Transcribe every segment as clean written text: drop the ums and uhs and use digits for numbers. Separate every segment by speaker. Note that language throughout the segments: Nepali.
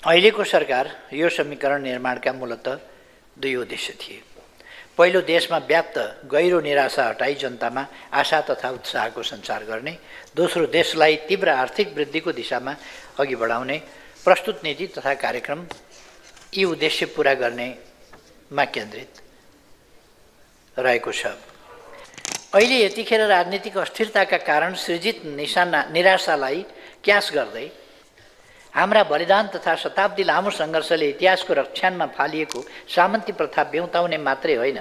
Speaker 1: अहिलेको सरकार यो समीकरण निर्माणका मूलतः दुई उद्देश्य थिए। पहिलो, देशमा व्याप्त गहिरो निराशा हटाई जनतामा आशा तथा उत्साहको सञ्चार गर्ने। दोस्रो, देशलाई तीव्र आर्थिक वृद्धिको दिशामा अघि बढाउने प्रस्तुत नीति तथा कार्यक्रम यी उद्देश्य पूरा गर्नेमा केन्द्रित रहेको छ। अहिले यतिखेर राजनीतिक अस्थिरताका कारण सृजित निराशालाई क्यास गर्दै हाम्रा बलिदान तथा शताब्दी लामो सङ्घर्षले इतिहासको रक्षानमा फालिएको सामन्ती प्रथा बेउताउने मात्रै होइन,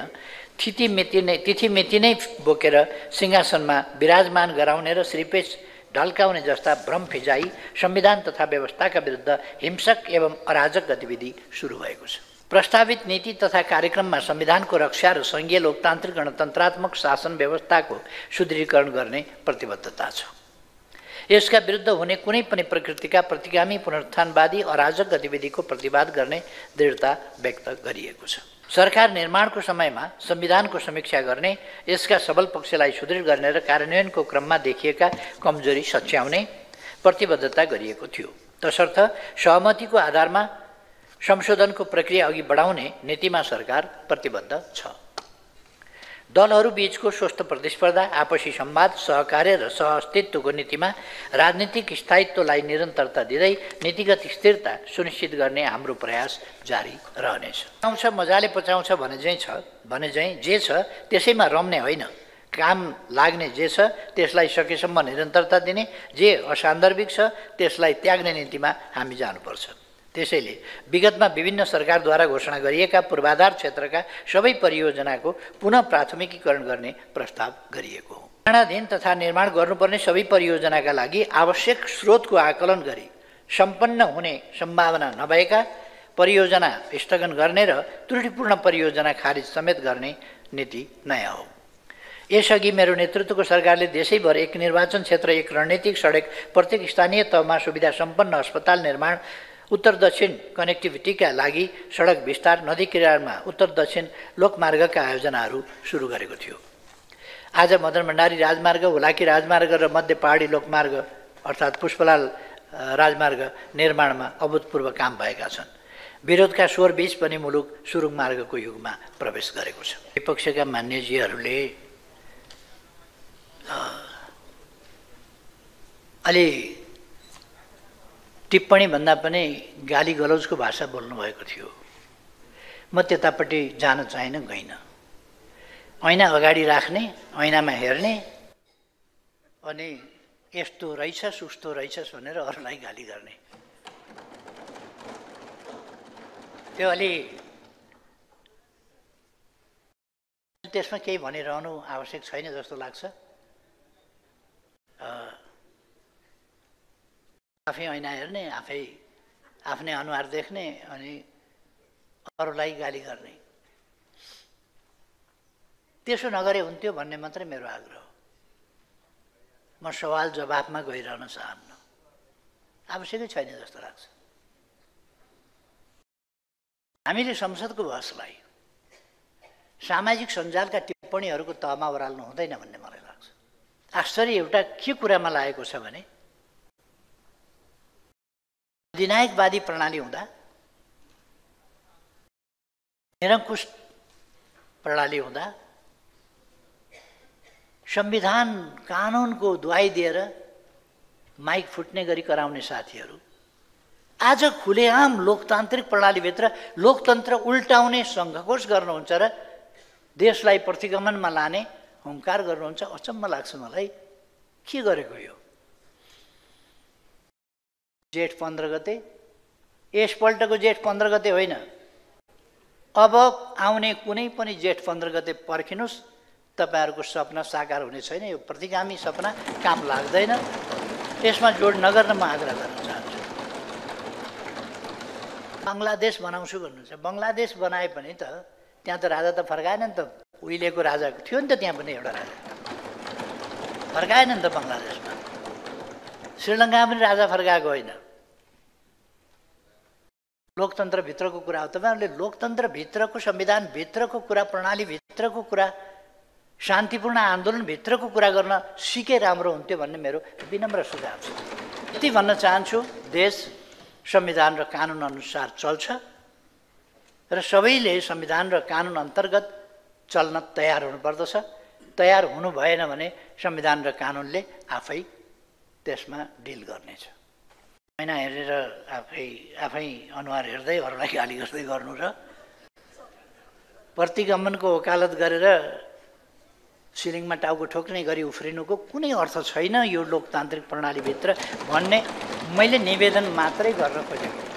Speaker 1: तिथिमिति नै बोकेर सिंहासनमा विराजमान गराउने र श्रीपेच ढल्काउने जस्ता भ्रम फिजाई संविधान तथा व्यवस्थाका विरुद्ध हिंसक एवं अराजक गतिविधि सुरु भएको छ। प्रस्तावित नीति तथा कार्यक्रममा संविधानको रक्षा र सङ्घीय लोकतान्त्रिक गणतन्त्रात्मक शासन व्यवस्थाको सुदृढीकरण गर्ने प्रतिबद्धता छ। यसका विरुद्ध हुने कुनै पनि प्रकृतिका प्रतिगामी पुनरुत्थानवादी अराजक गतिविधिको प्रतिवाद गर्ने दृढता व्यक्त गरिएको छ। सरकार निर्माणको समयमा संविधानको समीक्षा गर्ने, यसका सबल पक्षलाई सुदृढ गर्ने र कार्यान्वयनको क्रममा देखिएका कमजोरी सच्याउने प्रतिबद्धता गरिएको थियो। तसर्थ सहमतिको आधारमा संशोधनको प्रक्रिया अघि बढाउने नीतिमा सरकार प्रतिबद्ध छ। दलहरू बीचको स्वस्थ प्रतिस्पर्धा, आपसी संवाद, सहकार्य र सहअस्तित्वको नीतिमा राजनीतिक स्थायित्वलाई निरन्तरता दिँदै नीतिगत स्थिरता सुनिश्चित गर्ने हाम्रो प्रयास जारी रहनेछ। आउँछ मजाले पचाउँछ भने चाहिँ जे छ त्यसैमा रम्ने होइन, काम लाग्ने जे छ त्यसलाई सकेसम्म निरन्तरता दिने, जे असान्दर्भिक छ त्यसलाई त्याग्ने नीतिमा हामी जानुपर्छ। त्यसैले विगतमा विभिन्न सरकारद्वारा घोषणा गरिएका पूर्वाधार क्षेत्रका सबै परियोजनाको पुनः प्राथमिकीकरण गर्ने प्रस्ताव गरिएको हो। निर्माणाधीन तथा निर्माण गर्नुपर्ने सबै परियोजनाका लागि आवश्यक स्रोतको आकलन गरी सम्पन्न हुने सम्भावना नभएका परियोजना स्थगन गर्ने र त्रुटिपूर्ण परियोजना खारिज समेत गर्ने नीति नयाँ हो। यसअघि मेरो नेतृत्वको सरकारले देशैभर एक निर्वाचन क्षेत्र, एक रणनीतिक सडक, प्रत्येक स्थानीय तहमा सुविधा सम्पन्न अस्पताल निर्माण, उत्तर दक्षिण कनेक्टिभिटीका लागि सडक विस्तार, नदी किनारमा उत्तर दक्षिण लोकमार्गका आयोजनाहरू सुरु गरेको थियो। आज मदन भण्डारी राजमार्ग, हुलाकी राजमार्ग र मध्य पहाडी लोकमार्ग अर्थात् पुष्पलाल राजमार्ग निर्माणमा अभूतपूर्व काम भएका छन्। विरोधका स्वर बीच पनि मुलुक सुरुङ मार्गको युगमा प्रवेश गरेको छ। विपक्षका मान्यजीहरूले अलि टिप्पणी भन्दा पनि गाली गलौजको भाषा बोल्नुभएको थियो। म त्यतापट्टि जान चाहिनँ, गइनँ। ऐना अगाडि राख्ने, ऐनामा हेर्ने अनि यस्तो रहेछस् उस्तो रहेछस् भनेर अरूलाई गाली गर्ने, त्यो अलि त्यसमा केही भनिरहनु आवश्यक छैन जस्तो लाग्छ। आफै ऐना हेर्ने, आफै आफ्नै अनुहार देख्ने अनि अरूलाई गाली गर्ने, त्यसो नगरे हुन्थ्यो भन्ने मात्रै मेरो आग्रह हो। म सवाल जवाफमा गइरहन चाहन्न, आवश्यकै छैन जस्तो लाग्छ। हामीले संसदको बहसलाई सामाजिक सञ्जालका टिप्पणीहरूको तहमा ओह्राल्नु हुँदैन भन्ने मलाई लाग्छ। आश्चर्य एउटा के कुरामा लागेको छ भने अधिनायकवादी प्रणाली हुँदा, निरङ्कुश प्रणाली हुँदा संविधान कानुनको दुहाई दिएर माइक फुट्ने गरी कराउने साथीहरू आज खुलेआम लोकतान्त्रिक प्रणालीभित्र लोकतन्त्र उल्टाउने सङ्घर्ष गर्नुहुन्छ र देशलाई प्रतिगमनमा लाने हुङ्कार गर्नुहुन्छ। अचम्म लाग्छ मलाई, के गरेको यो? जेठ 15 गते, यसपल्टको जेठ 15 गते होइन, अब आउने कुनै पनि जेठ 15 गते पर्खिनुहोस्, तपाईँहरूको सपना साकार हुने छैन। यो प्रतिगामी सपना काम लाग्दैन, यसमा जोड नगर्न म आग्रह गर्न चाहन्छु। बङ्गलादेश बनाउँछु भन्नुहुन्छ, बङ्गलादेश बनाए पनि त त्यहाँ त राजा त फर्काएन नि त, उहिलेको राजा थियो नि त, त्यहाँ पनि एउटा राजा फर्काएन नि त बङ्गलादेशमा। श्रीलङ्कामा पनि राजा फर्काएको होइन। लोकतन्त्रभित्रको कुरा हो। तपाईँहरूले लोकतन्त्रभित्रको, संविधानभित्रको कुरा, प्रणालीभित्रको कुरा, शान्तिपूर्ण आन्दोलनभित्रको कुरा गर्न सिके राम्रो हुन्थ्यो भन्ने मेरो विनम्र सुझाव छ। यति भन्न चाहन्छु, देश संविधान र कानुन अनुसार चल्छ र सबैले संविधान र कानुन अन्तर्गत चल्न तयार हुनुपर्दछ। तयार हुनु भएन भने संविधान र कानुनले आफै त्यसमा डिल गर्नेछ। ऐना हेरेर आफै अनुहार हेर्दै अरूलाई गाली गर्दै गर्नु र प्रतिगमनको वकालत गरेर सिलिङमा टाउको ठोक्ने गरी उफ्रिनुको कुनै अर्थ छैन यो लोकतान्त्रिक प्रणालीभित्र भन्ने मैले निवेदन मात्रै गर्न खोजेको।